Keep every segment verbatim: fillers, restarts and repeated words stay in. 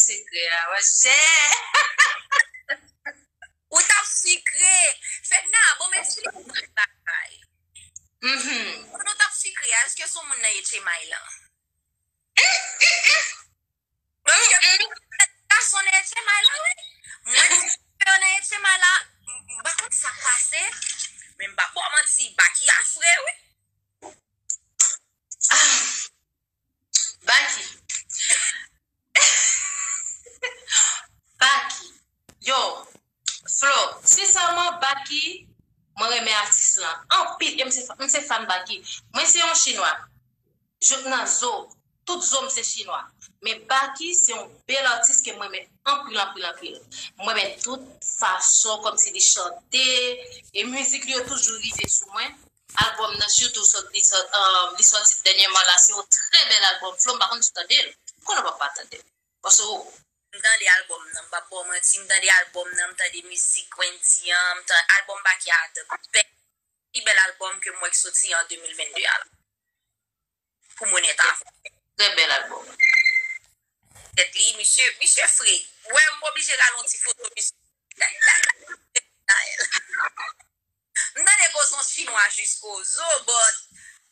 sekrè a, monchè. Ou t ap sikre. Fedna, bon, m eksplike yon bagay. Mhm. Pou nou t ap sikre a, èske se yon moun nan H M I lan? Paske gason nan H M I la, wi. Mwen di yo nan H M I la, m m pa konn sa k pase, men m pa ba w manti, Baky a fre, wi. Ah, Baky. Baky. Yo, Flo, sensèman, Baky, mwen renmen atis lan anpil, e m se, m se fan Baky. Mwen se yon chinwa. Jouk nan zo, tout zo m se chinwa. Men Baky se yon bèl atis ke mwen renmen anpil, anpil, anpil. Mwen renmen tout fason kòmsi li chante, e mizik li yo toujou rive sou mwen. Albòm nan sitou sot, li sot, um, li sòti dènyèman la, se yon trè bèl albòm. Flo, m pa konn si w tande l. M konnen w p ap pa tande l. Paske w M tande albòm nan, m p ap ba w manti, m tande albòm nan, m tande mizik Wendy an, m tande albòm Baky a, the best, pi bèl albòm ke m wè k soti an de mil vennde a la. Pou m onèt avè w. Trè bèl albòm. Tèt li, misye, misye fre. Ou wè, m oblije rale yon ti foto misye. M tande ke w se yon chinwa jiskozo, but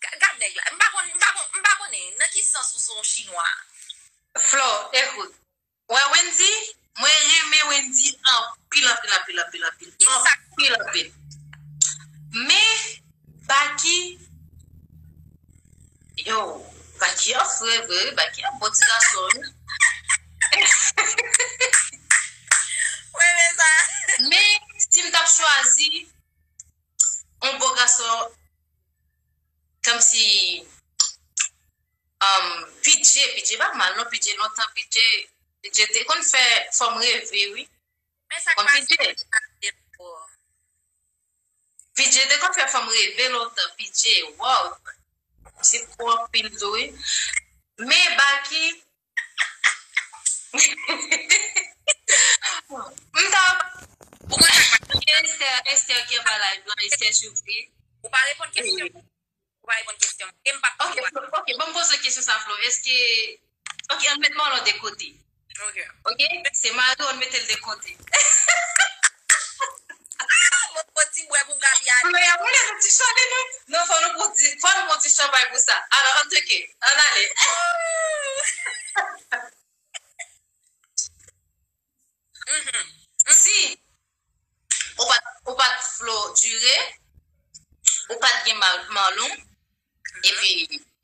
ga- gad nèg la. M pa konn, m pa konn, m pa konnen nan ki sans ou se yon chinwa. Flo, ekout. Wè Wendy, mwen renmen Wendy anpil, anpil, anpil, anpil, anpil. Ki sa? Anpil, anpil. Men, Baky, yo, Baky an fre vre, wi, Baky an bon ti gason, wi. Mwen renmen sa. Men, si m t ap chwazi yon bon gason, kòmsi, um, P J, P J pa mal, non, P J lontan, P J, P J te konn fè fanm reve, wi. Men sa k Konn pase P J. P J te konn fè fanm reve lontan, P J, wow. Se pou anpil tou, wi. Men Baky, m ta Ou konn sa k pase? Esther, Esther ki anba live lan, Esther Surprise. Ou pa reponn kesyon. Ou pa reponn kesyon. E m p ap Ok, ok, bon, m poze kesyon sa, Flo. Èske, ok, ann met Marlon de kote. Ok. Ok? Se Marlon, ann mete l de kote. Ah, mwen pran ti bwè pou m ka pi ale. Flo, y ap moulen nou ti chan li, non? Non, fò nou pran ti, fò nou pran ti chanpay pou sa. Alò, ann teke, ann ale. Mhm. Si ou pa t, ou pa t Flo dire, ou pa t gen Mal- Marlon, epi,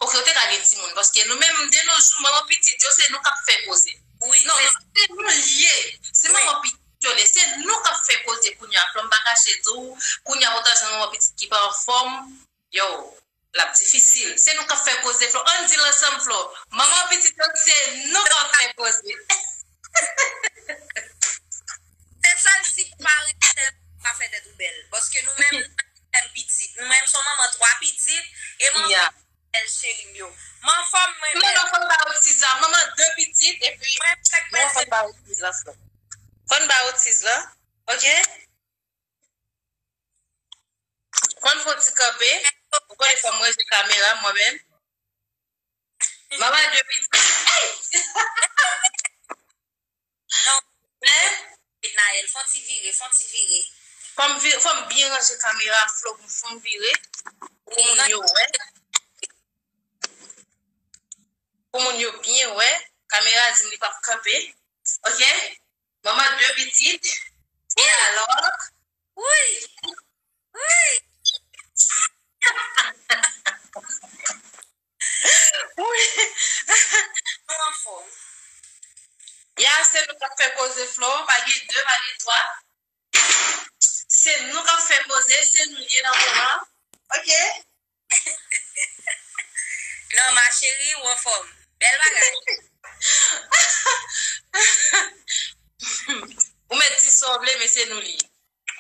ok, ou te ka gen timoun, paske nou menm, de nos jours, manman pitit yo, se nou k ap fè koze. Wi, non, men se nou l ye. Se manman pitit yo l ye. Se nou k ap fè koze kounye a. Flo, m pa kache di w, kounye a, ou ta jwenn manman pitit ki pa anfòm, yo, l ap difisil. Se nou k ap fè koze, Flo. Ann di l ansanm, Flo. Manman pitit yo, se nou k ap fè koze. Se sèl si paran sèl pa fè tèt ou bèl. Paske nou menm, nou menm pitit. Nou menm se manman twa pitit. E manman bèl cheri m yo. Man fò m mwen Manman, fò n ba yo ti zam. Manman de pitit, epi mwen fèk non, fò n ba yo ti zam, Flo. Fò n ba yo ti zam, ok? Fò n fè yon ti kanpe. Ou konnen fò m ranje kamera m, mwen menm. Manman de pitit. Hey! Non. Hein? Naël, fè yon ti vire, fè yon ti vire. Fò m vi- fò m byen ranje kamera, Flo, pou fò m vire. Pou moun yo wè. Pou moun yo byen wè. Kamera di m li p ap kanpe. Ok? Manman de pitit. E alò? Wi! Wi! Wi! Nou anfòm. Ya, se nou k ap fè koze, Flo. Pa gen de, pa gen twa. Se nou k ap fè koze, se nou l ye nan moman. Ok? Non, ma chérie, ou anfòm. Bèl bagay. Ou mèt di sa w vle, men se nou l ye.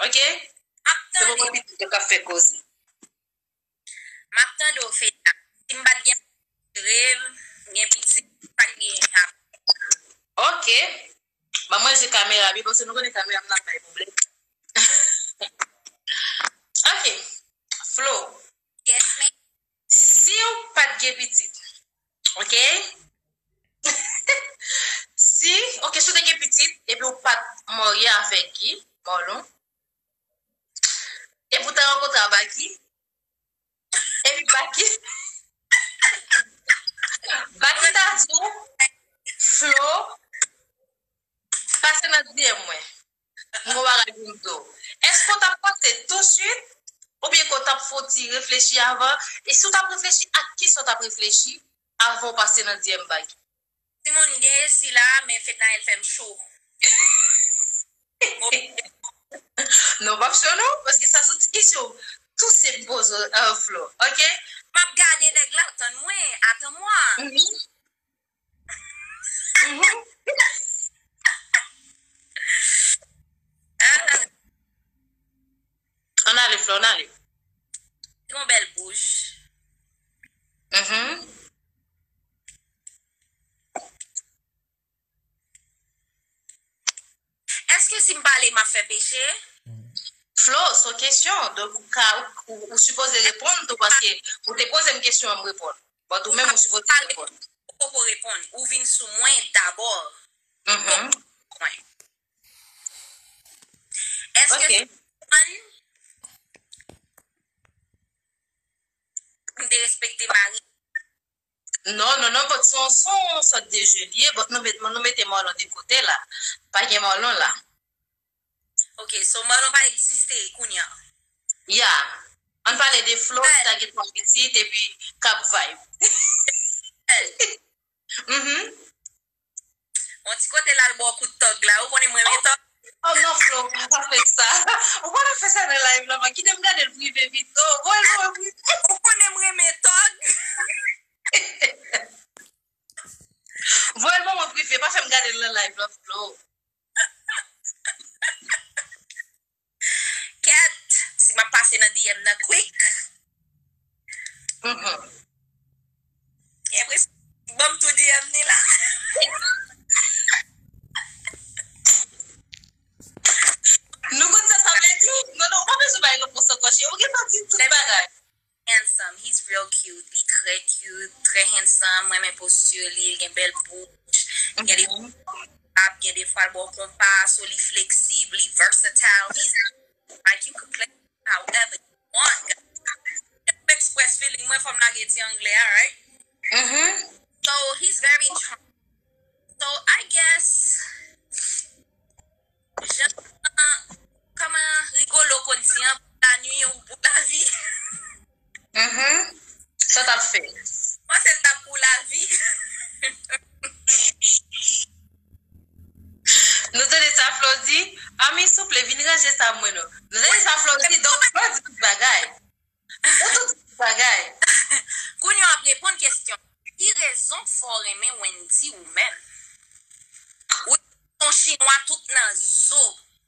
Ok? Se pou mwen pitit yo k ap fè koze. M ap tande w, Fedna. Si m pa t gen jere l, gen pitit, pa t gen ap. Ok. Ban mwen je kamera, byen, paske nou konnen kamera m nan bay pwoblèm. Ok. Flo. Yes, ma'am. Si w pa t gen pitit, ok? Si, Ok, si w te gen pitit, epi w pa t marye avèk Guy Marlon, epi w ta rankontre a Baky, epi Baky, Baky ta di w, Flo, pase nan D M mwen. M gon bagay pou m di w. Èske w t ap pase tousuit? Oubyen ke w t ap fè yon ti reflechi avan? E si w t ap reflechi, ak kisa w t ap reflechi avan w pase nan D M Baky? Timoun, gen Esi la, men Fednaelle fè m cho. Non, p ap cho non, paske sa se yon ti kesyon tou senp m poze w, euh, Flo, ok? M ap gade nèg la, tann mwen, atann mwa. Mhm. Mhm. Ah, ann ale, Flo, ann ale. Li gon bèl bouch. Mhm. Èske si m pale, m ap fè peche? Flo, se yon kesyon. Donk, ou ka, ou, ou sipoze reponn tou, paske ou te poze m kesyon an, m reponn. But ou menm, ou sipoze reponn. Ou poko reponn. Ou vin sou mwen dabò. Mhm. Mwen. Èske Ok. m te respekte mari? Non, non, non, but se yon, se yon sòt de je l ye, but nou met, nou mete Marlon de kote la. Pa gen Marlon la. Ok, so Marlon pa egziste kounye a. Ya. Ann pale de Flo ki ta gen twa pitit epi k ap vibe. Mhm. Yon ti kote l al ba w kout tòg la, ou konnen m renmen tòg. Oh non, Flo, pa fè sa. Ou pa nan fè sa nan live la, man. Kite m gade l prive pito. Voye l ban mwen prive. Ou konnen m renmen tòg. Voye l ban mwen prive, pa fè m gade l nan live la, Flo. Kèt, si m ap pase nan D M nan quick. Mhm. Gen enpresyon, ban m tou D M ni la. Nou konn sa sa vle di? Non, non, ou pa bezwen bay repons ankò, cheri. Ou gentan di tout bagay. Handsome, he's real cute. Li trè cute, trè handsome. Mwen renmen posture li, li gen bèl bouch. Gen de ap, gen de fwa l ba w konpa, so li fleksib, li versatile. He's like, you could play however you want. Express feeling mwen, fò m lage ti anglè a, right? Mhm. So, he's very charming. So, I guess, jan, kòman Rigolo konn di an, pou la nuit ou pou lavi. Mhm. Sa t ap fè? Mwen se l t ap pou lavi. Nou tande sa Flo di? Ami, souple, vin ranje sa mwen non. Nou tande sa Flo di? Donk, Flo di tout bagay. Ou tout bagay. Kounye a w ap reponn kesyon. Ki rezon k fè w renmen Wendy ou menm? Ou se yon chinwa tout nan zo.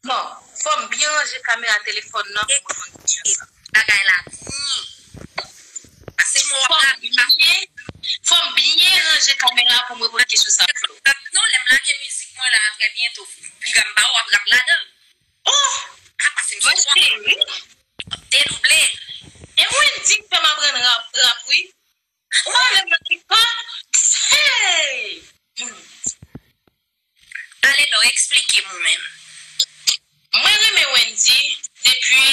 Bon, fò m byen ranje kamera telefòn nan pou mwen reponn kesyon sa. Bagay la byen. Pase mwen w ap rapi. Fò m byen ranje kamera pou mwen reponn kesyon sa, Flo. Non, lè m lage mizik mwen la, trè byento, piga m ba w ap rap ladan l. Oh! Ah, pase m sou cheri. Dedouble. E Wendy k fè m aprann rap, rap, wi. Ou pa lè m nan TikTok? Hey! Hmm. Ale non, eksplike m ou menm. Mwen renmen Wendy depi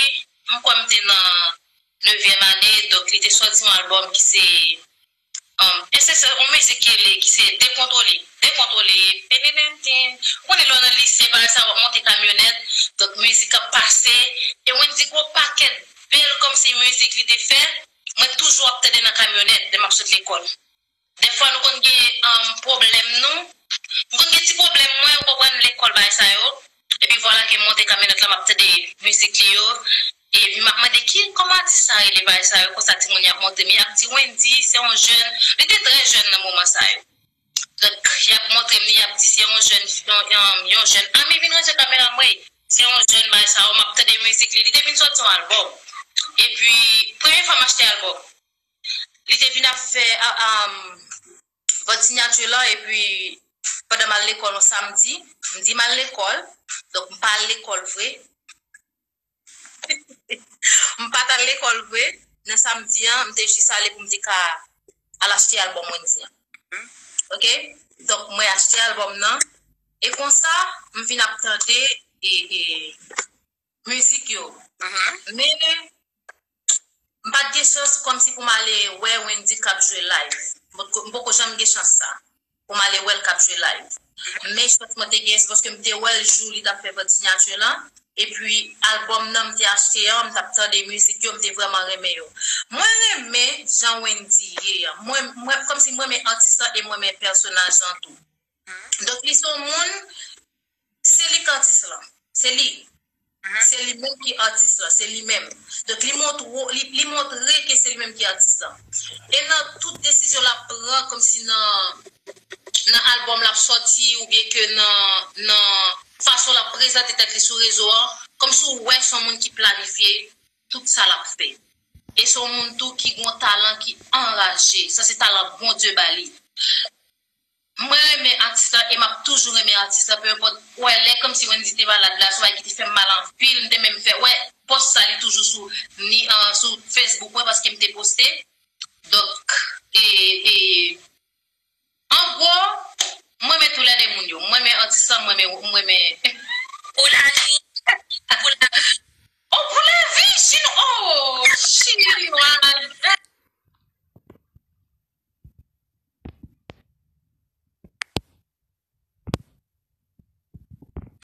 m kwè m te nan nevyèm ane, donk li te sòti yon albòm ki se Um, e se sèl yon mizik ki rele, ki se Dekontwole. Dekontwole, penenenten. Ou konnen lè w nan lise, bagay sa, w ap monte kamyonèt, donk mizik ap pase. E Wendy gon pakèt bèl kòmsi mizik li te fè, mwen toujou ap tande nan kamyonèt lè m ap sot lekòl. Dèfwa nou konn gen, um, pwoblèm nou. M konn gen ti pwoblèm mwen, ou konprann, lekòl, bagay sa yo. Epi vwala ke m monte kamyonèt la, m ap tande mizik li yo. Epi m ap mande ki, kòman atis sa rele, bagay sa yo. Konsa timoun y ap montre m, y ap di Wendy, se yon jèn. Li te trè jèn nan moman sa yo. Donk, y ap montre m li, y ap di se yon jèn, yon, yon, yon jèn. Ami vin ranje kamera m, wi. Se yon jèn, bagay sa yo, m ap tande mizik li. Li te vin sòti yon albòm. Epi, premye fwa m achte albòm. Li te vin ap fè, a, a, vòt siyati lan, epi pandan m al lekòl yon samdi, m di m al lekòl, donk m pa al lekòl vre. M pa t al lekòl vre, nan samdi an, m te jis ale pou m te ka al achte albòm Wendy an. Oke? Donk, mwen achte albòm nan, E konsa, m vin ap tande e, e, mizik yo. Men, m pa t gen chans kòmsi pou m ale wè Wendy k ap jwe live. M poko, m poko janm gen chans sa, pou m ale wè l k ap jwe live. Men chans mwen te gen, se paske m te wè l jou li t ap fè vant siyati lan. Epi, albòm nan, m te achte an, m t ap tande mizik yo, m te vrèman renmen yo. Mwen renmen jan Wendy ye an. Mwen, mwen, kòmsi mwen renmen atis lan e mwen renmen pèsonaj lan tou. Donk, li se yon moun, se li k atis lan. Se li. Se li menm ki atis lan, se li menm. Donk, li montre, li, li montre ke se li menm ki atis lan. E nan tout desizyon l ap pran, kòmsi nan, nan albòm l ap sòti, oubyen ke nan, nan fason l ap prezante tèt li sou rezo an, kòmsi w wè se yon moun ki planifye tout sa l ap fè. E se yon moun tou ki gen yon talan ki anraje. Sa se talan Bondye ba li. Mwen renmen atis lan e m ap toujou renmen atis lan, peu importe. Wè, lè kòmsi Wendy te malad la, se yon bagay ki te fè m mal anpil, m te menm fè, wè, pòs sa li toujou sou, ni, an, sou Facebook mwen, paske m te poste. Donk, e, e, an gwo, mwen renmen toulède moun yo. Mwen renmen atis lan, mwen renmen, mwen renmen. Ou la,